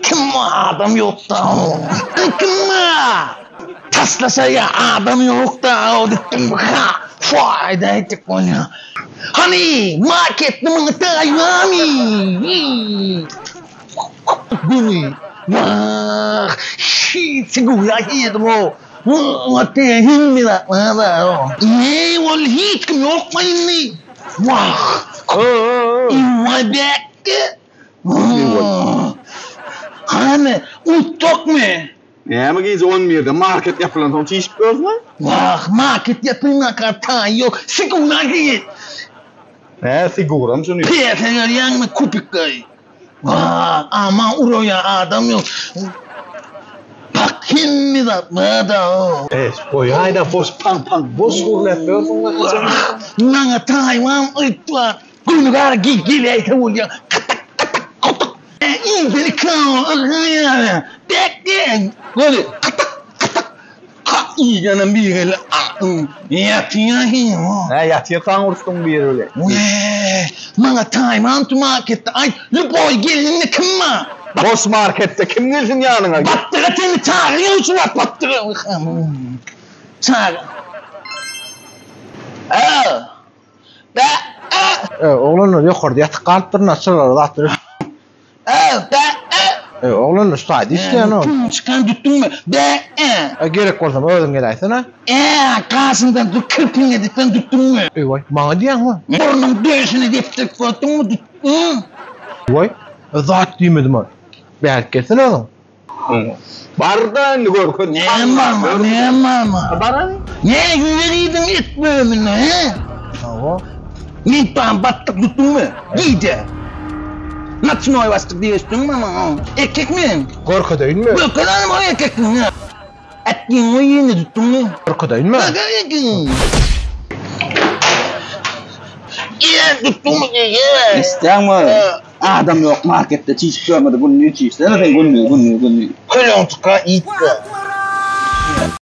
Kim adam ýokda. Kim Taşlaşaýa adam ýokda diýdim. Ha, faýda etjek bolýa. Hany, marketde muňa taýýarmy? Güni. Wah, hiç güýä girdim o. Muňa hemme zat bar. Eý, ol hiç kim ýokmy indi? Wah. Iwa bekge. Hany, utdukmy? Näme gije on birde market ýapylansoň çişip ýörsüň-ä? Wah, market ýapylmaka taý ýok. Sigura git. Hä, siguram şuny. Pese görýäňmi kupikleri? Wah, aman uraýa adam ýok. Pak hemme zat bar-da. Eý, goýaý-da boş paň-paň boş gürläp ýörsüň-le. Maňa taýwan yt bar. Günügär gi geläýse bolýa. Kytyk kytyk kytyk. Iýdeli kâ Bek diýen. Göni kytyk kytyk. Kak iýgenem bir gele. Ýatýa hi. Hä ýatyrkaň uruşdyň biri bilen. Wee, maňa taýman tu marketde aýt, lýuboý gelninde kim bar? Boş marketde kim gelsin ýanyňa? Batdyga seni çagyrýan şu wagt batdyga. Çagyr. Ä. Bä. Ä. E, oglanlar ýokarda ýatyk galypdyr, çyralar zatlar. Ä. Bä. Ä. E, oglanlar şu taýda işleýän ol. Puluň çykan tutduňmy? Bä. Ä. E, gerek bolsam özüň geläýsene. Ä, gaşyňdan dur kirpiňe dikden tutduňmy? Eý, waý, maňa diýýäňmi? Burnuň döşüne depdirip gördüňmi? Tutduň. Waý, zat diýmedim-ä. Bärik gelsene özüň. Barda indi görkez. Näme barma, näme barma. Bar hany. Ne ýüze diýdiň et bölüminde, he? Hawa. Men tam batdyk tutduňmy? Gije. Naçnoý basdyk diýeşdiňmi maňa? Erkek men. Görkezeýinmi? Görkez hany maňa erkekligiňi. Etdiň oýuny tutduňmy? Görkezeýinmi? Görkezeýin. Ýe, tutduňmy diýýä. Eşitýäňmi? Adam ýok marketde çişip görmedi gündiz çişsene sen gündiz gündiz gündiz. Köleň çykar iýtde.